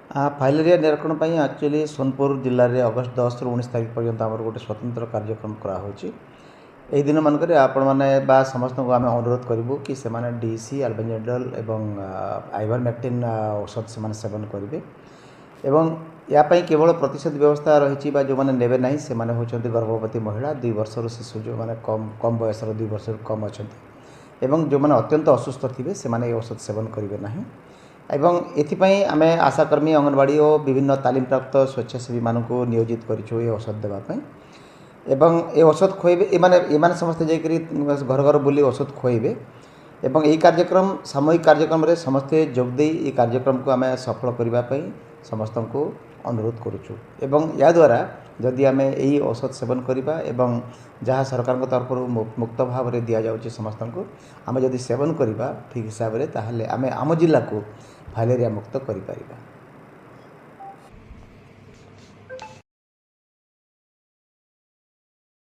Filaria ନିରାକରଣ ପାଇଁ actually Sonepur ଜିଲ୍ଲାରେ ଅଗଷ୍ଟ 10ରୁ 19 ତାରିଖ ପର୍ଯ୍ୟନ୍ତ ଆମର ଗୋଟେ ସ୍ୱତନ୍ତ୍ର କାର୍ଯ୍ୟକ୍ରମ କରାହେଉଛି। ଏହି ଦିନମାନଙ୍କରେ ଆପଣମାନେ ବା ସମସ୍ତଙ୍କୁ ଆମେ ଅନୁରୋଧ କରିବୁ କି ସେମାନେ ଡି ସି, ଆଲବେଣ୍ଡାଜୋଲ୍ ଏବଂ ଆଇଭରମେକ୍ଟିନ୍ ଔଷଧ ସେମାନେ ସେବନ କରିବେ। ଏବଂ ୟା ପାଇଁ କେବଳ ପ୍ରତିଷେଧ ବ୍ୟବସ୍ଥା ରହିଛି ବା ଯେଉଁମାନେ ନେବେ ନାହିଁ ସେମାନେ ହେଉଛନ୍ତି ଗର୍ଭବତୀ ମହିଳା, 2 ବର୍ଷର ଶିଶୁ ଯେଉଁମାନେ କମ୍ ବୟସର, 2 ବର୍ଷରୁ କମ୍ ଅଛନ୍ତି, ଏବଂ ଯେଉଁମାନେ ଅତ୍ୟନ୍ତ ଅସୁସ୍ଥ ଥିବେ ସେମାନେ ଏହି ଔଷଧ ସେବନ କରିବେ ନାହିଁ। ଏବଂ ଏଥିପାଇଁ ଆମେ ଆଶାକର୍ମୀ, ଅଙ୍ଗନବାଡ଼ି ଓ ବିଭିନ୍ନ ତାଲିମପ୍ରାପ୍ତ ସ୍ୱେଚ୍ଛାସେବୀମାନଙ୍କୁ ନିୟୋଜିତ କରିଛୁ ଏ ଔଷଧ ଦେବା ପାଇଁ। ଏବଂ ଏ ଔଷଧ ଖୁଆଇବେ ଏମାନେ ସମସ୍ତେ ଯାଇକରି ଘର ଘର ବୁଲି ଔଷଧ ଖୁଆଇବେ। ଏବଂ ଏହି କାର୍ଯ୍ୟକ୍ରମ ସାମୂହିକ କାର୍ଯ୍ୟକ୍ରମରେ ସମସ୍ତେ ଯୋଗ ଦେଇ ଏହି କାର୍ଯ୍ୟକ୍ରମକୁ ଆମେ ସଫଳ କରିବା ପାଇଁ ସମସ୍ତଙ୍କୁ ଅନୁରୋଧ କରୁଛୁ। ଏବଂ ଏହାଦ୍ୱାରା ଯଦି ଆମେ ଏହି ଔଷଧ ସେବନ କରିବା ଏବଂ ଯାହା ସରକାରଙ୍କ ତରଫରୁ ମୁକ୍ତ ଭାବରେ ଦିଆଯାଉଛି ସମସ୍ତଙ୍କୁ, ଆମେ ଯଦି ସେବନ କରିବା ଠିକ୍ ହିସାବରେ, ତାହେଲେ ଆମେ ଆମ ଜିଲ୍ଲାକୁ ଫାଇଲେରିଆ ମୁକ୍ତ କରିପାରିବା।